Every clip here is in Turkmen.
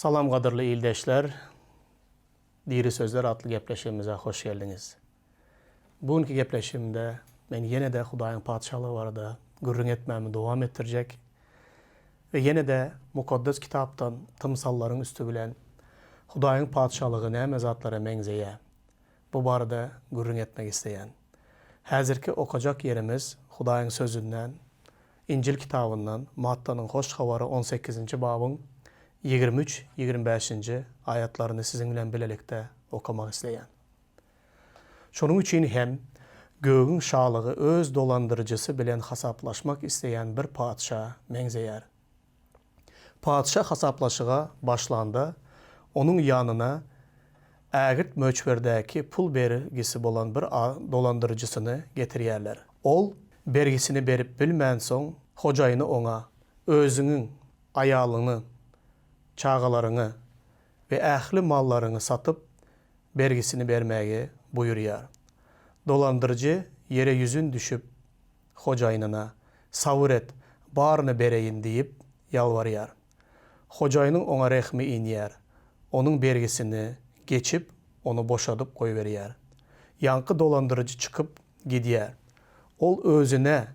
Salam gadyrly ildeşler! Diri sözler atly gepleşigimize hoş geldiňiz. Bu günki gepleşigimde men ýene-de Hudaýyň Patyşalygy barada gürrüň etmämi dowam etdirjek we ýene-de Mukaddes Kitapdan tymsallaryň üsti bilen Hudaýyň Patyşalygy näme zatlara meňzeýär? Bu barada gürrüň etmek isleýän. Häzirki okajak ýerimiz Hudaýyň Sözünden, Injil kitabyndan Mattanyň Hoş Habary on sekizinji babyň 23, 25-nji aýatlaryny siziň bilen bilelikde okamak isleýän. Şonuň üçin hem Gögüň Şalygy öz dolandyryjysy bilen hasaplaşmak isleýän bir patyşa meňzeýär. Patyşa hasaplaşyga başlanda, onuň ýanyna ägirt möçberdäki pul bergisi bolan bir dolandyryjysyny getirýärler. Ol bergisini berip bilmänsoň, hojaýyny oňa, Özüňiň, aýalyňy, çagalaryňy we ähli mallaryňy satyp, bergisini bermäge buýurýar. Dolandyryjy ýere ýüzin düşüp, hojaýynyna, Sabyr et, baryny bereýin diýip ýalbarýar. Hojaýynyň oňa rehmi inýär, onuň bergisini geçip, ony boşadyp goýberýär. Ýaňky dolandyryjy çykyp gidýär. Ol özüne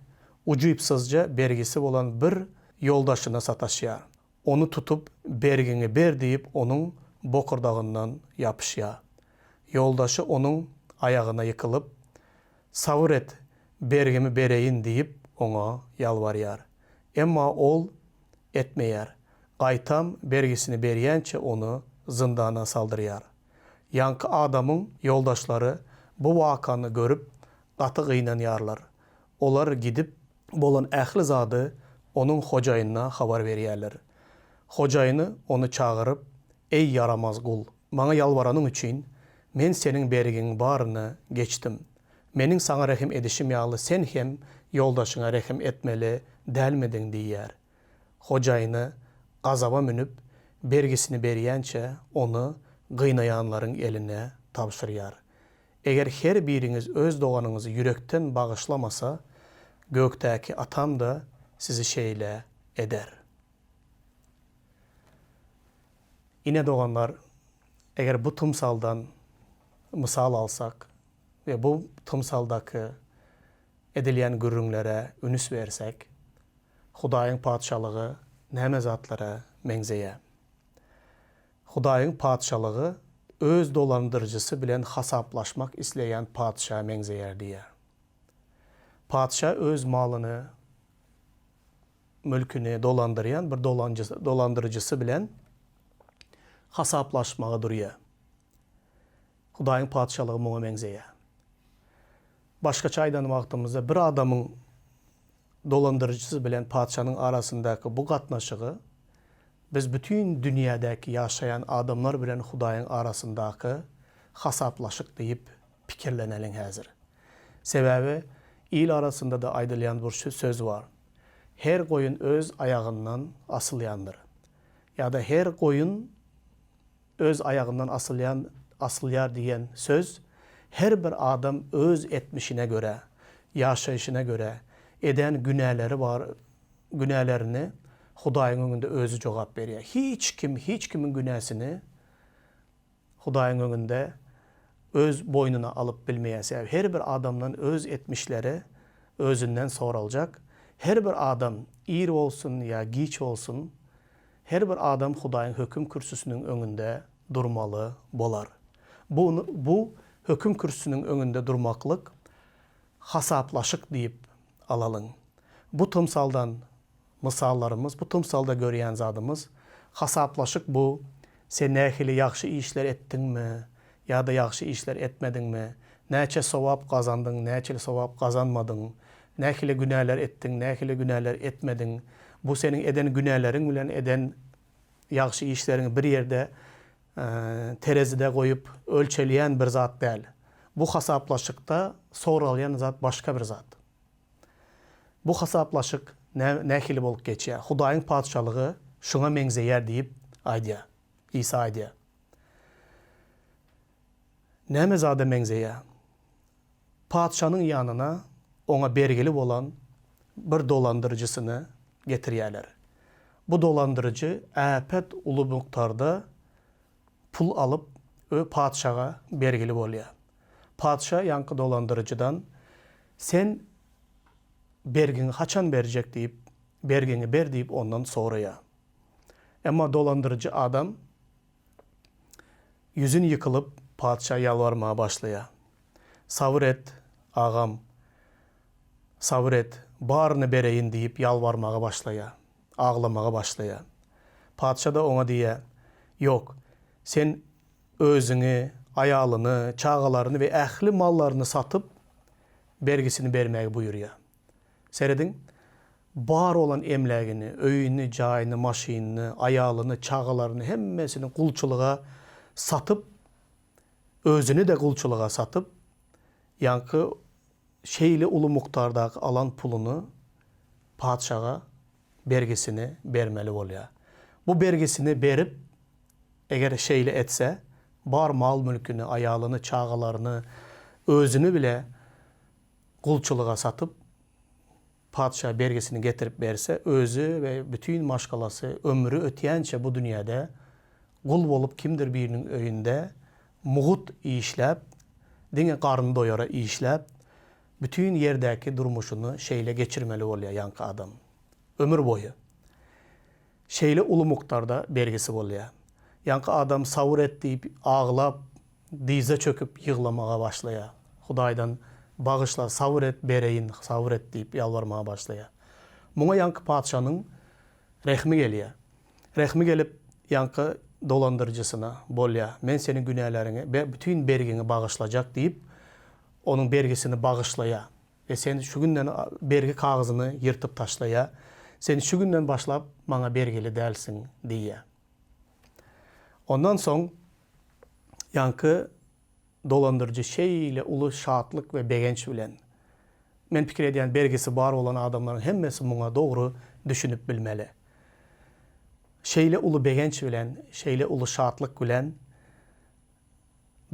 ujypsyzja bergisi bolan bir ýoldaşyna sataşýar. Ony tutup, bergiňi ber diýip onuň bokurdagyndan ýapyşýar. Ýoldaşy onuň aýagyna ýykylyp, Sabyr et, bergimi bereýin diýip oňa ýalbarýar. Emma ol etmeýär. Gaýtam bergisini berýänçä ony zyndana saldyrýar. Ýaňky adamyň ýoldaşlary bu wakany görüp gaty gynanýarlar. Olar gidip, bolan ähli zady onuň hojaýynyna habar berýärler. Hojaýyny ony çagyryp, Eý, ýaramaz gul! Maňa ýalbaranyň üçin, men seniň bergiňiň baryny geçdim. Meniň saňa rehim edişim ýaly sen hem ýoldaşyňa rehim etmeli dälmidiň diýýär. Hojaýyny gazaba münüp, bergisini berýänçä ony gynaýanlaryň eline tabşyrýar. Eger her biriňiz öz doganyňyzy ýürekden bagyşlamasa, gökdäki Atam-da sizi şeýle eder. Ine doganlar, eger bu tymsaldan mysal alsak we bu tymsaldaky edilýän gürrüňlere ünüs bersek, Hudaýyň Patyşalygy näme zatlara meňzeýär? Hudaýyň Patyşalygy öz dolandyryjysy bilen hasaplaşmak isleýän patyşa meňzeýär diýýär. Patyşa öz malyny, mülküni dolandyrýan bir dolandyryjysy bilen hasaplaşmaga durýar. Hudaýyň Patyşalygy muňa meňzeýär. Başgaça aýdan wagtymyzda bir adamyň dolandyryjysy bilen patyşanyň arasyndaky bu gatnaşygy biz bütin dünýädäki ýaşaýan adamlar bilen Hudaýyň arasyndaky hasaplaşyk diýip pikirleneliň häzir. Sebäbi il arasynda-da aýdylýan bir söz bar. Her goýun öz aýagyndan asylýandyr. Ýa-da her goýun öz aýagyndan asylýan asylýar diýen söz her bir adam öz etmişine görä, ýaşaýşyna görä, eden günäleri bar günälerini Hudaýyň öňünde özi jogap berýär. Hiç kim hiç kimiň günäsini Hudaýyň öňünde öz boýnuna alyp bilmeýär. Sebäbi her bir adamdan öz etmişleri özünden soraljak. Her bir adam ir bolsun ýa giç bolsun Her bir adam Hudaýyň höküm kürsüsiniň öňünde durmaly bolar. Bu, bu höküm kürsüsiniň öňünde durmaklyk hasaplaşyk diýip alalyň. Bu tymsaldan mysallarymyz, bu tymsalda görýän zadymyz, hasaplaşyk bu sen nähili ýagşy işler etdiňmi ýa-da ýagşy işler etmediňmi, näçe sogap gazandyň, näçe sogap gazanmadyň, Nähili günäler etdiň, nähili günäler etmediň, bu seniň eden günäleriň bilen eden ýagşy işleriňi bir ýerde terezide goýup ölçelýän bir zat däl. Bu hasaplaşykda soralýan zat başga bir zat. Bu hasaplaşyk nähili bolup geçýär? Hudaýyň Patyşalygy şuňa meňzeýär diýip aýdýar. Isa aýdýar. Näme zada meňzeýär? Patyşanyň ýanyna oňa bergili bolan bir dolandyryjysyny getirýärler. Bu dolandyryjy äpet uly mukdarda pul alyp ö patyşaga bergili bolýar. Patyşa ýaňky dolandyryjydan Sen bergiňi haçan berjek diýip, bergiňi ber diýip ondan soraýar. Emma dolandyryjy adam ýüzin ýykylyp patyşa ýalbarmaga başlaýar. Sabyr et, agam, sabyr et, baryny bereýin diýip ýalbarmaga başlaýar, aglamaga başlaýar. Patyşa-da oňa diýýär, Ýok, sen özüňi, aýalyny, çagalaryny we ähli mallaryny satyp, bergisini bermägi buýurýar. Serediň, bar bolan emlägini, öýüni, jaýyny, maşynyny, aýalyny, çagalaryny hemmesini gulçulyga satyp, özüni-de gulçulyga satyp, ýaňky şeýle uly mukdardaky alan puluny patyşaga bergisini bermeli bolýar. Bu bergisini berip, eger şeýle etse, bar mal-mülküni, aýalyny, çagalaryny, özüni bile gulçulyga satyp, patyşa bergisini getirip berse, özi we bütin maşgalasy ömri ötýänçä bu dünýäde gul bolup kimdir biriniň öýünde mugut işläp, diňe garny doýara işläp, bütin ýerdäki durmuşyny şeýle geçirmeli bolýar ýaňky adam. Ömür boýy. Şeýle uly mukdarda bergisi bolýar. Ýaňky adam sabyr et diýip aglap, dyza çöküp ýyglamaga başlaýar. Hudaýdan bagyşla, sabyr et, bereýin, sabyr et diýip ýalbarmaga başlaýar. Muňa ýaňky patyşanyň rehmi gelýär. Rehmi gelip, ýaňky dolandyryjysyna, Bolýar, men seniň günäleriňi, bütin bergiňi bagyşlajak diýip, onuň bergisini bagyşlaýar. We sen şu günden bergi kagyzyny ýyrtyp taşlaýar. Sen şu günden başlap maňa bergili dälsiň diýýär. Ondan soň ýaňky dolandyryjy şeýle uly şatlyk we begenç bilen, men pikir edýän bergisi bar bolan adamlaryň hemmesi muňa dogry düşünip bilmeli. Şeýle uly begenç bilen, şeýle uly şatlyk bilen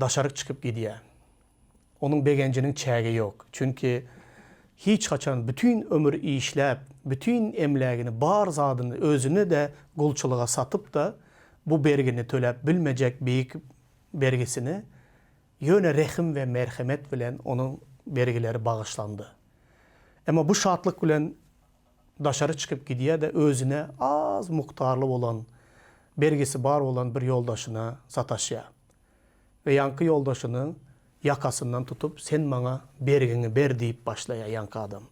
daşaryk çykyp gidýär. Onuň begenjiniň çägi ýok. Çünki hiç haçan bütin ömür işläp, bütin emlägini, bar zadyny, özüni-de gulçulyga satyp-da, bu bergini töläp bilmejek beýik bergisini ýöne rehim we merhemet bilen onuň bergileri bagyşlandy. Emma bu şatlyk bilen daşary çykyp gidýär-de, özüne az mukdarly bolan bergisi bar bolan bir ýoldaşyna sataşýar. We ýaňky ýoldaşynyň ýakasyndan tutup, sen maňa bergiňi ber diýip başlaýar ýaňky adam.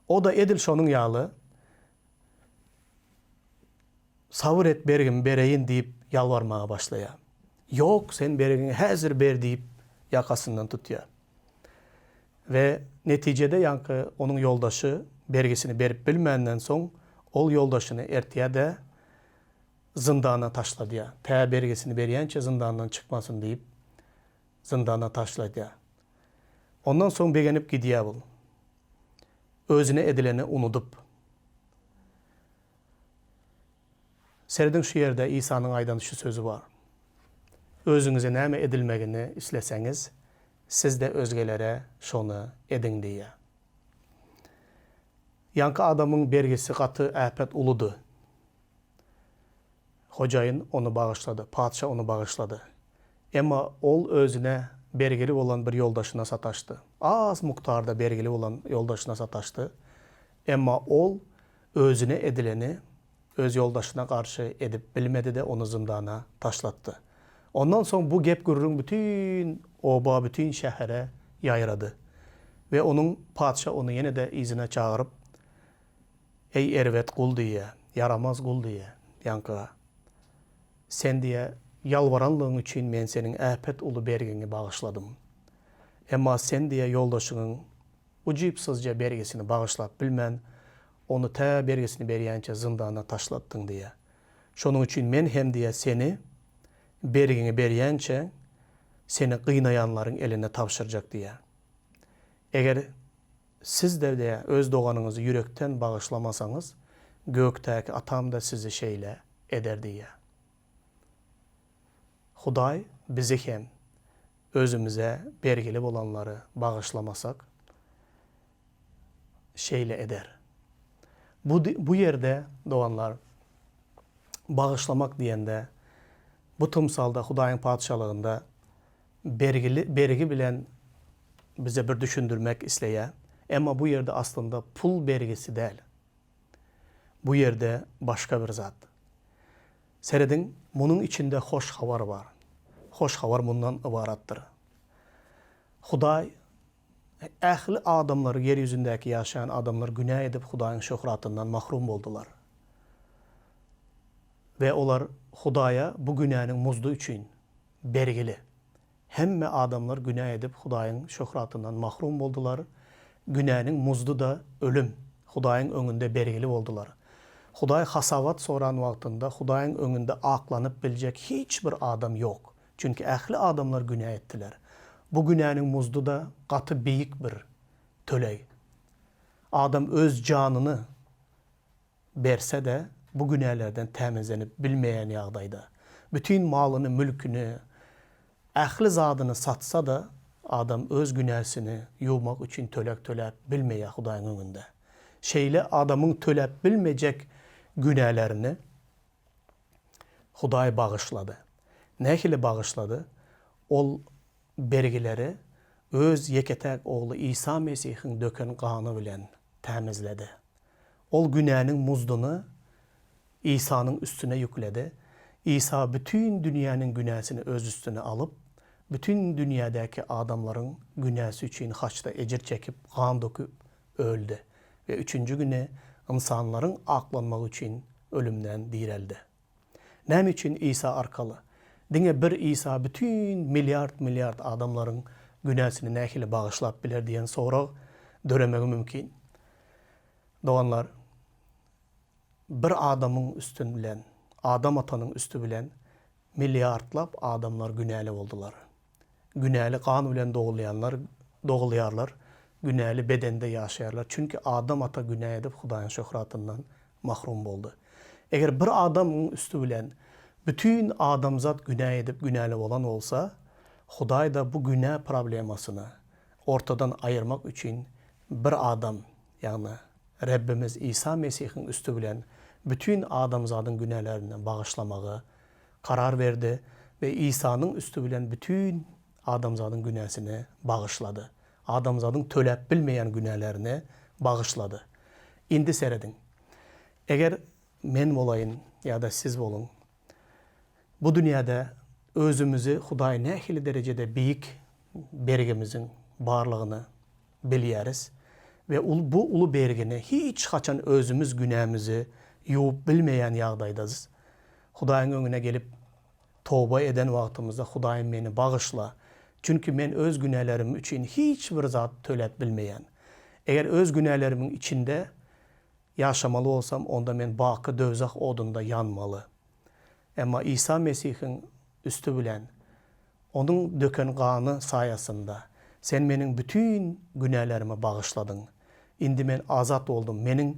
O-da edil şonuň ýaly, Sabyr et bergimi bereýin diýip ýalbarmaga başlaýar. Ýok, sen bergiňi häzir ber diýip ýakasyndan tutýar. We netijede ýaňky onuň ýoldaşy bergisini berip bilmänden soň, ol ýoldaşyny ertýär-de, zyndana taşladýar. Tä bergisini berýänçä zyndandan çykmasyn diýip, zyndana taşladýar. Ondan soň begenip gidýär bul. Özüne edileni unudyp. Serediň şu ýerde Isanyň aýdan şu sözi bar. Özüňize näme edilmegini isleseňiz, siz-de özgelere şony ediň diýýär. Ýaňky adamyň bergisi gaty äpet uludy. Hojaýyn ony bagyşlady, patyşa ony bagyşlady. Emma ol özüne bergili bolan bir ýoldaşyna sataşdy. Az mukdarda bergili bolan ýoldaşyna sataşdy. Emma ol özüne edileni öz ýoldaşyna garşy edip bilmedi-de ony zyndana taşlatdy. Ondan soň bu gep-gürrüň bütin oba, bütin şähere ýaýrady. We onuň patyşa ony ýene-de yzyna çagyryp, Eý, erbet gul diýýä, ýaramaz gul diýýä, ýaňkyga. Sen diýýä, ýalbaranlygyň üçin men seniň äpet uly bergiňi bagyşladym. Emma sen diýýä, ýoldaşyňyň ujypsyzja bergisini bagyşlap bilmän, ony tä bergisini berýänçä zyndana taşlatdyň diýýä. Şonuň üçin men hem diýýä, seni bergiňi berýänçä, seni gynaýanlaryň eline tabşyrjak diýýä. Eger Siz-de öz doganyňyzy ýürekden bagyşlamasaňyz, gökdäki Atam-da sizi şeýle eder diýýär. Hudaý bizi hem özümize bergili bolanlary bagyşlamasak, şeýle eder. Bu bu ýerde, doganlar, bagyşlamak diýende, bu tymsalda Hudaýyň Patyşalygynda bergili bergi bilen bize bir düşündirmek isleýär. Emma bu ýerde aslynda pul bergisi däl. Bu ýerde başga bir zat. Serediň, munuň içinde hoş habar bar. Hoş habar mundan ybaratdyr. Hudaý ähli adamlary, ýer ýüzündäki ýaşaýan adamlar günä edip Hudaýyň şöhratyndan mahrum boldular. We olar Hudaýa bu günäniň muzdy üçin bergili. Hemme adamlar günä edip Hudaýyň şöhratyndan mahrum boldular, günäniň muzdy-da ölüm, Hudaýyň öňünde bergili boldular. Hudaý hasabat soran wagtynda Hudaýyň öňünde aklanyp biljek hiç bir adam ýok, çünki ähli adamlar günä etdiler. Bu günäniň muzdy-da gaty beýik bir töleg. Adam öz janyny berse-de, bu günälerden tämizlenip bilmeýän ýagdaýda, bütin malyny, mülküni, ähli zadyny satsa-da, adam öz günäsini ýuwmak üçin töleg töläp bilmeýär Hudaýyň öňünde. Şeýle adamyň töläp bilmejek günälerini Hudaý bagyşlady. Nähili bagyşlady? Ol bergileri Öz ýeke-täk Ogly Isa Mesihiň döken gany bilen tämizledi. Ol günäniň muzduny Isanyň üstüne ýükledi. Isa bütin dünýäniň günäsini öz üstüne alyp, bütin dünýädäki adamlaryň günäsi üçin haçda ejir çekip, gan döküp öldi we üçünji güni ynsanlaryň aklanmagy üçin ölümden direldi. Näme üçin Isa arkaly? Diňe bir Isa bütin milliard-milliard adamlaryň günäsini nähili bagyşlap biler diýen sorag döremegi mümkin. Doganlar, bir adamyň üstün bilen, Adam atanyň üsti bilen milliardlap adamlar günäli boldular. Günäli gan bilen dogulýanlar dogulýarlar, günäli bedende ýaşaýarlar, çünki Adam ata günä edip Hudaýyň şöhratyndan mahrum boldy. Eger bir adamyň üsti bilen bütin adamzat günä edip günäli bolan bolsa, Hudaý-da bu günä problemasyny ortadan aýyrmak üçin bir adam, ýagny Rebbimiz Isa Mesihiň üsti bilen bütin adamzadyň günälerini bagyşlamagy karar berdi we Isanyň üsti bilen bütin adamzadyň günäsini bagyşlady. Adamzadyň töläp bilmeýän günälerini bagyşlady. Indi serediň. Eger men bolaýyn ýa-da siz boluň, bu dünýäde özümizi Hudaý nähili derejede beýik bergimiziň barlygyny bilýäris we bu uly bergini hiç haçan özümiz günämizi ýuwup bilmeýän ýagdaýdadys. Hudaýyň öňüne gelip toba eden wagtymyzda Hudaýym meni bagyşla, çünki men öz günälerim üçin hiç bir zat töläp bilmeýän. Eger öz günälerimiň içinde ýaşamaly bolsam, onda men baky döwzah odunda ýanmaly. Emma Isa Mesihiň üsti bilen, Onuň döken gany saýasynda, Sen meniň bütin günälerimi bagyşladyň. Indi men azat boldum, meniň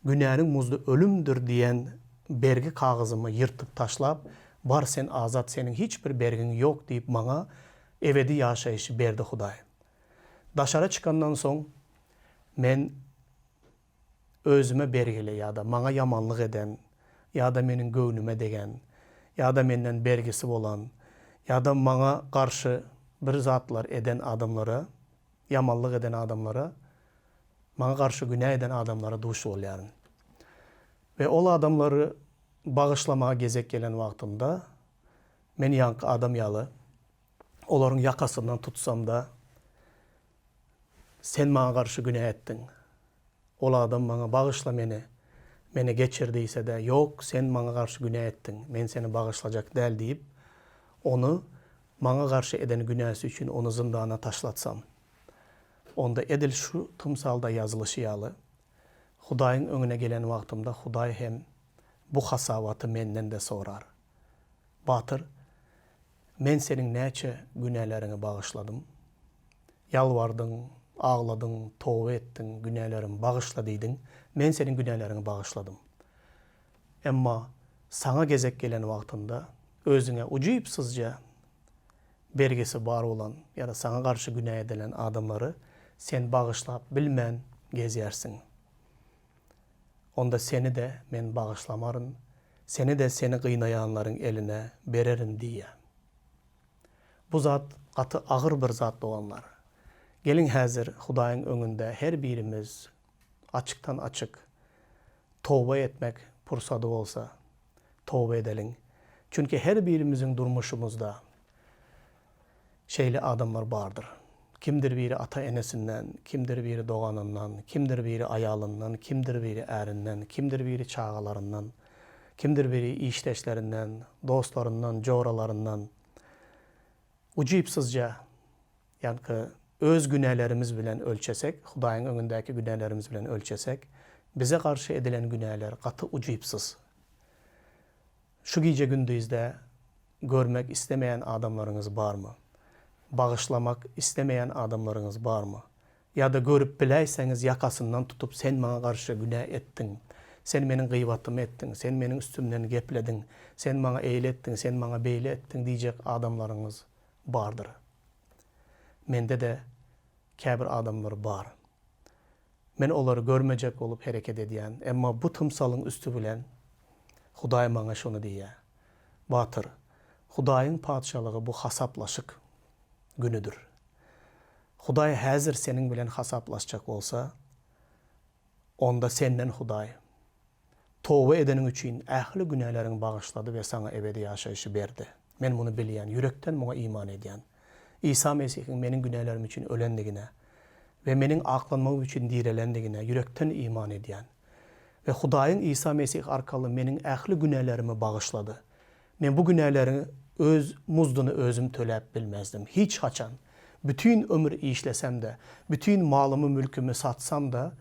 Günäniň muzdy ölümdir diýen bergi kagyzymy ýyrtyp taşlap, bar sen azat seniň hiç bir bergiň ýok diýip maňa ebedi ýaşaýşy berdi Hudaý. Daşara çykandan soň men özüme bergili ýa-da maňa ýamanlyk eden ýa-da meniň göwnüme degen ýa-da menden bergisi bolan ýa-da maňa garşy bir zatlar eden adamlara ýamanlyk eden adamlara Maňa garşy günä eden adamlara duş bolýaryn. We ol adamlary bagyşlamaga gezek gelen wagtynda, men ýaňky adam ýaly, olaryň ýakasyndan tutsam-da, Sen maňa garşy günä etdiň. Ol adam maňa bagyşla meni, meni geçir diýse-de, Ýok, sen maňa garşy günä etdiň, men seni bagyşlajak däl diýip, ony maňa garşy eden günäsi üçin ony zyndana taşlatsam. Onda edil şu tymsalda ýazylyşy ýaly, Hudaýyň öňüne gelen wagtymda Hudaý hem bu hasabaty menden-de sorar. Batyr, men seniň näçe günäleriňi bagyşladym? Ýalbardyň, agladyň, toba etdiň, günälerimi bagyşla diýdiň, men seniň günäleriňi bagyşladym. Emma saňa gezek gelen wagtynda özüňe ujypsyzja bergisi bar bolan ýa-da saňa garşy günä edilen adamlary sen bagyşlap bilmän gezýärsiň. Onda seni-de Men bagyşlamaryn, seni-de seni gynaýanlaryň eline bererin diýýär. Bu zat gaty agyr bir zat doganlar. Geliň häzir Hudaýyň öňünde her birimiz açykdan-açyk toba etmek pursady bolsa, toba edeliň. Çünki her birimiziň durmuşymyzda şeýle adamlar bardyr. Kimdir biri ata-enesinden, kimdir biri doganyndan, kimdir biri aýalyndan, kimdir biri ärinden, kimdir biri çagalaryndan, kimdir biri işdeşlerinden, dostlaryndan, joralaryndan ujypsyzja, ýaňky öz günälerimiz bilen ölçesek, Hudaýyň öňündäki günälerimiz bilen ölçesek, bize garşy edilen günäler gaty ujypsyz. Şu gije-gündizde görmek islemeýän adamlaryňyz barmy? Bagyşlamak islemeýän adamlaryňyz barmy? Ýa-da görüp biläýseňiz ýakasyndan tutup sen maňa garşy günä etdiň, sen meniň gybatymy etdiň, sen meniň üstümden geplediň, sen maňa eýle etdiň, sen maňa beýle etdiň diýjek adamlaryňyz bardyr. Mende-de käbir adamlar bar. Men olary görmejek bolup hereket edýän, emma bu tymsalyň üsti bilen Hudaý maňa şuny diýýär, Batyr, Hudaýyň Patyşalygy bu hasaplaşyk günüdir. Hudaý häzir seniň bilen hasaplaşjak bolsa, onda senden Hudaý, toba edeniň üçin ähli günäleriňi bagyşlady we saňa ebedi ýaşaýşy berdi. Men muny bilýän, ýürekden muňa iman edýän. Isa Mesihiň meniň günälerim üçin ölendigine we meniň aklanmagym üçin direlendigine ýürekden iman edýän. We Hudaýyň Isa Mesih arkaly meniň ähli günälerimi bagyşlady. Men bu günäleriň öz muzduny özüm töläp bilmezdim. Hiç haçan. Bütin ömür işlesem-de, bütin malymy-mülkümi satsam-da,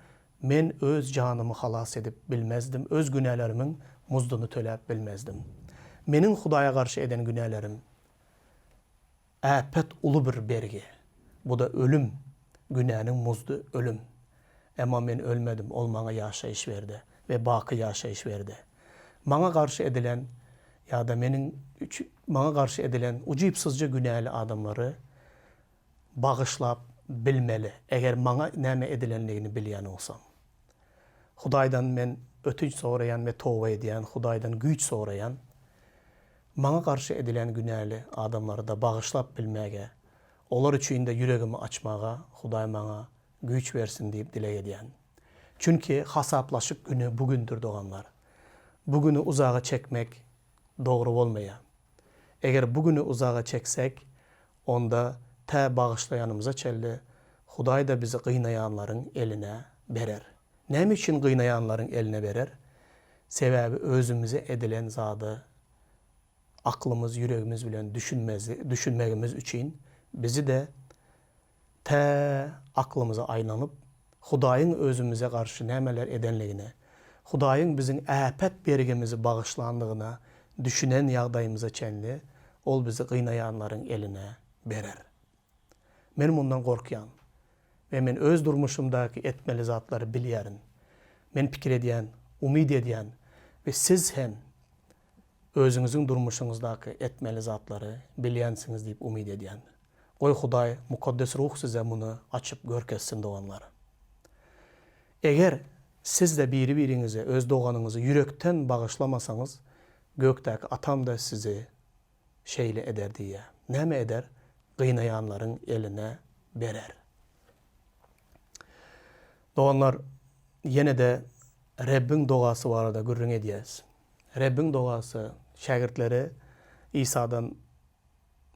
men öz janymy halas edip bilmezdim, öz günälerimiň muzduny töläp bilmezdim. Meniň Hudaýa garşy eden günälerim äpet uly bir bergi. Bu-da ölüm. Günäniň muzdy ölüm. Emma men ölmedim, Ol maňa ýaşaýyş berdi we baky ýaşaýyş berdi. Maňa garşy edilen ýa-da meniň maňa garşy edilen ujypsyzja günäli adamlary bagyşlap bilmeli, eger maňa näme edilenligini bilýän bolsam. Hudaýdan men ötünç soraýan we toba edýän, Hudaýdan güýç soraýan. Maňa garşy edilen günäli adamlary-da bagyşlap bilmäge, olar üçin-de ýüregimi açmaga Hudaý maňa güýç bersin diýip dileg edýän. Çünki hasaplaşyk güni bu gündür doganlar. Bu güni uzaga çekmek dogry bolmaýar. Eger bu güni uzaga çeksek, onda tä bagyşlaýanymyza çenli Hudaý-da bizi gynaýanlaryň eline berer. Näme üçin gynaýanlaryň eline berer? Sebäbi özümize edilen zady aklymyz, ýüregimiz bilen düşünmegimiz üçin bizi-de tä aklymyza aýlanyp, Hudaýyň özümize garşy nämeler edenligine, Hudaýyň biziň äpet bergimizi bagyşlandygyna düşünen ýagdaýymyza çenli Ol bizi gynaýanlaryň eline berer. Men mundan gorkýan we men öz durmuşymdaky etmeli zatlary bilýärin. Men pikir edýän, umyt edýän we siz hem özüňiziň durmuşyňyzdaky etmeli zatlary bilýänsiňiz diýip umyt edýän. Goý Hudaý Mukaddes Ruh size muny açyp görkezsin doganlar. Eger sizde biri-biriňize öz doganyňyzy ýürekden bagyşlamasaňyz gökdäki Atam-da sizi şeýle eder diýýär. Näme eder? Gynaýanlaryň eline berer. Doganlar, ýene-de Rebbiň dogasy barada gürrüň edýäris. Rebbiň dogasy şägirtleri Isadan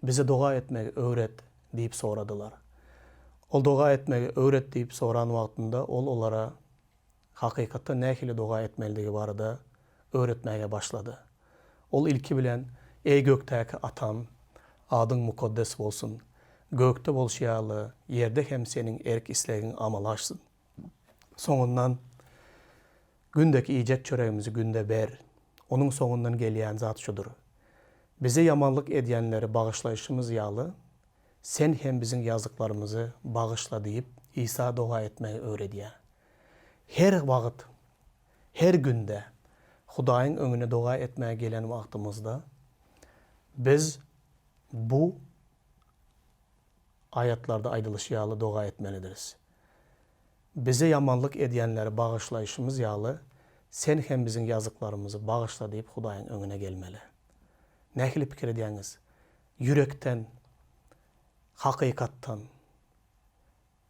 Bize doga etmegi öwret diýip soradylar. Ol doga etmegi öwret diýip soran wagtynda ol olara hakykatda nähili doga etmelidigi barada öwretmäge başlady. Ol ilki bilen, Eý gökdäki Atam, adyň mukaddes bolsun. Gökde bolşy ýaly, ýerde hem Seniň erk-islegiň amala aşsyn. Soňundan, Gündeki iýjek çöregimizi günde ber. Onuň soňundan gelýän zat şudur. Bize ýamanlyk edýänleri bagyşlaýşymyz ýaly, Sen hem biziň ýazyklarymyzy bagyşla diýip, Isa doga etmegi öwredýär. Her wagt, her günde Hudaýyň öňüne doga etmäge gelen wagtymyzda, biz bu aýatlarda aýdylyşy ýaly doga etmelidiris. Bize ýamanlyk edýänleri bagyşlaýşymyz ýaly, Sen hem biziň ýazyklarymyzy bagyşla diýip Hudaýyň öňüne gelmeli. Nähili pikir edýäňiz? Ýürekden, hakykatdan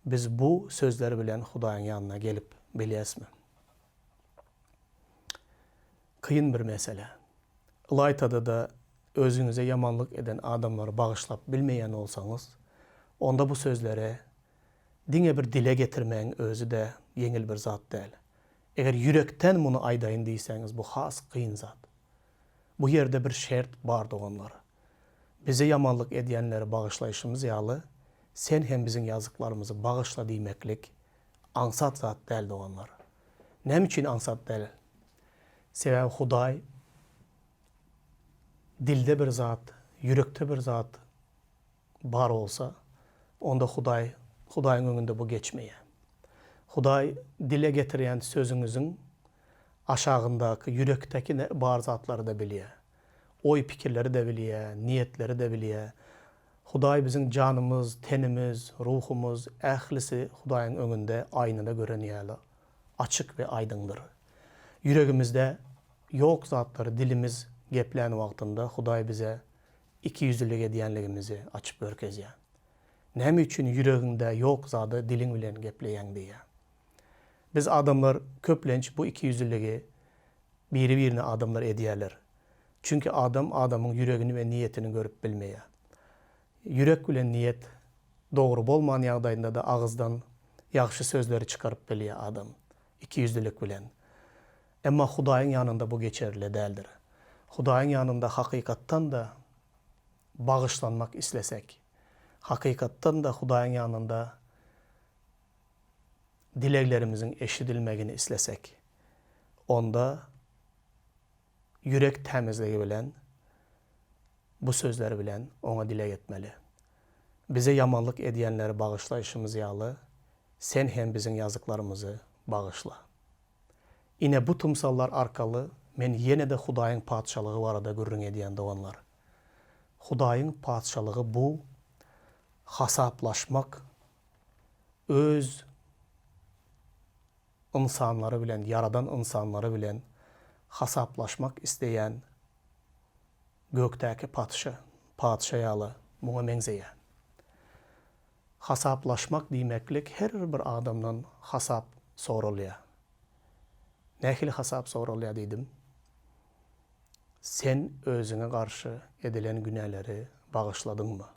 biz bu sözler bilen Hudaýyň ýanyna gelip bilýäsmi? Kyn bir mesele. Ylaýtada-da özüňize ýamanlyk eden adamlary bagyşlap bilmeýän bolsaňyz, onda bu sözleri diňe bir dile getirmegiň özi-de ýeňil bir zat däl. Eger ýürekden muny aýdaýyn diýseňiz, bu has kyn zat. Bu ýerde bir şert bar doganlar. Bize ýamanlyk edýänleri bagyşlaýşymyz ýaly, sen hem biziň ýazyklarymyzy bagyşla diýmeklik aňsat zat däl doganlar. Näme üçin aňsat däl? Sebäbi Hudaý dilde bir zat, ýürekde bir zat bar bolsa, onda Hudaý, Hudaýyň öňünde bu geçmeýär. Hudaý dile getirýän sözüňiziň aşagyndaky, ýürekdäki bar zatlary-da bilýär. Oý-pikirleri-de bilýär, niýetleri-de bilýär. Hudaý biziň janymyz, tenimiz, ruhumyz, ählisi Hudaýyň öňünde aýnada gören ýaly açyk we aýdyňdyr. Ýüregimizde ýok zatlary dilimiz geplän wagtynda Hudaý bize ikiýüzlülik edýänligimizi açyp görkezýär. Näme üçin ýüregiňde ýok zady diliň bilen gepleýäň diýýär. Biz adamlar köplenç bu ikiýüzlüligi biri-birine adamlar edýärler. Çünki adam adamyň ýüregini we niýetini görüp bilmeýär. Ýürek bilen niýet dogry bolman ýagdaýynda-da agyzdan ýagşy sözleri çykaryp bilýär adam ikiýüzlülik bilen. Emma Hudaýyň ýanynda bu geçerli däldir. Hudaýyň ýanynda hakykatdan-da bagyşlanmak islesek, hakykatdan-da Hudaýyň ýanynda dileglerimiziň eşidilmegini islesek, onda ýürek tämizligi bilen bu sözler bilen Oňa dileg etmeli. Bize ýamanlyk edýänleri bagyşlaýşymyz ýaly, Sen hem biziň ýazyklarymyzy bagyşla. Ine bu tymsallar arkaly men ýene-de Hudaýyň Patyşalygy barada gürrüň edýän doganlar. Hudaýyň Patyşalygy bu hasaplaşmak, öz ynsanlary bilen, ýaradan ynsanlary bilen hasaplaşmak isleýän gökdäki patyşa, patyşa ýaly muňa meňzeýär. Hasaplaşmak diýmeklik her bir adamdan hasap soralýar. Nähili hasap soralýar diýdim. Sen özüňe garşy edilen günäleri bagyşladyňmy?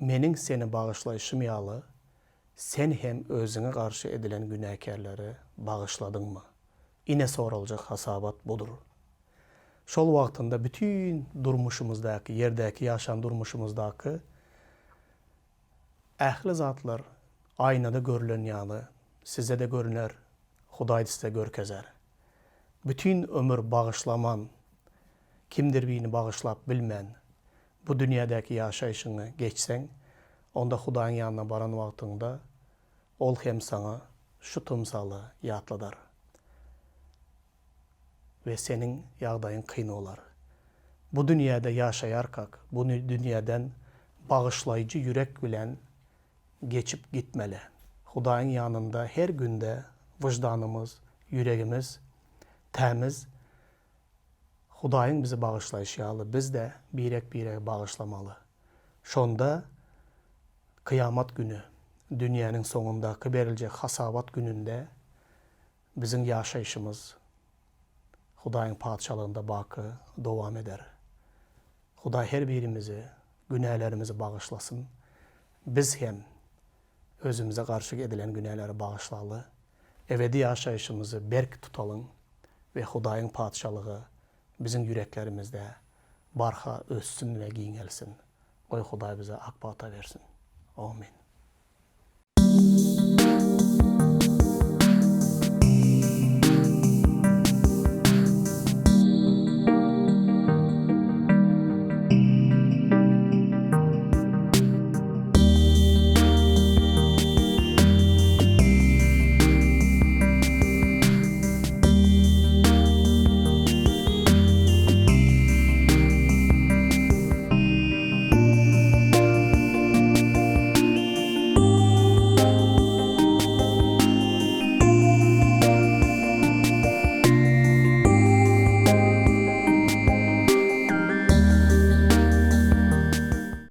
Meniň seni bagyşlaýşym ýaly, sen hem özüňe garşy edilen günäkärleri bagyşladyňmy? Ine soraljak hasabat budur. Şol wagtynda bütin durmuşymyzdaky, ýerdäki ýaşan durmuşymyzdaky ähli zatlar aýnada görlen ýaly size-de görüner, Hudaý size görkezer. Bütin ömür bagyşlaman, kimdir birini bagyşlap bilmän, bu dünýädäki ýaşaýşyňy geçseň, onda Hudaýyň ýanyna baran wagtyňda Ol hem saňa şu tymsaly ýatladar. We seniň ýagdaýyň kyn bolar. Bu dünýäde ýaşaýarkak, bu dünýäden bagyşlaýjy ýürek bilen geçip gitmeli. Hudaýyň ýanynda her günde wyždanymyz, ýüregimiz tämiz, Hudaýyň bizi bagyşlaýşy ýaly, biz-de birek-biregi bagyşlamaly. Şonda kyýamat güni, dünýäniň soňundaky beriljek hasabat gününde biziň ýaşaýşymyz Hudaýyň Patyşalygynda baky dowam eder. Hudaý her birimizi, günälerimizi bagyşlasyn. Biz hem özümize garşy edilen günäleri bagyşlaly. Ebedi ýaşaýşymyzy berk tutalyň we Hudaýyň Patyşalygy biziň ýüreklerimizde barha össün we giňelsin. Goý Hudaý bize ak pata bersin. Amin.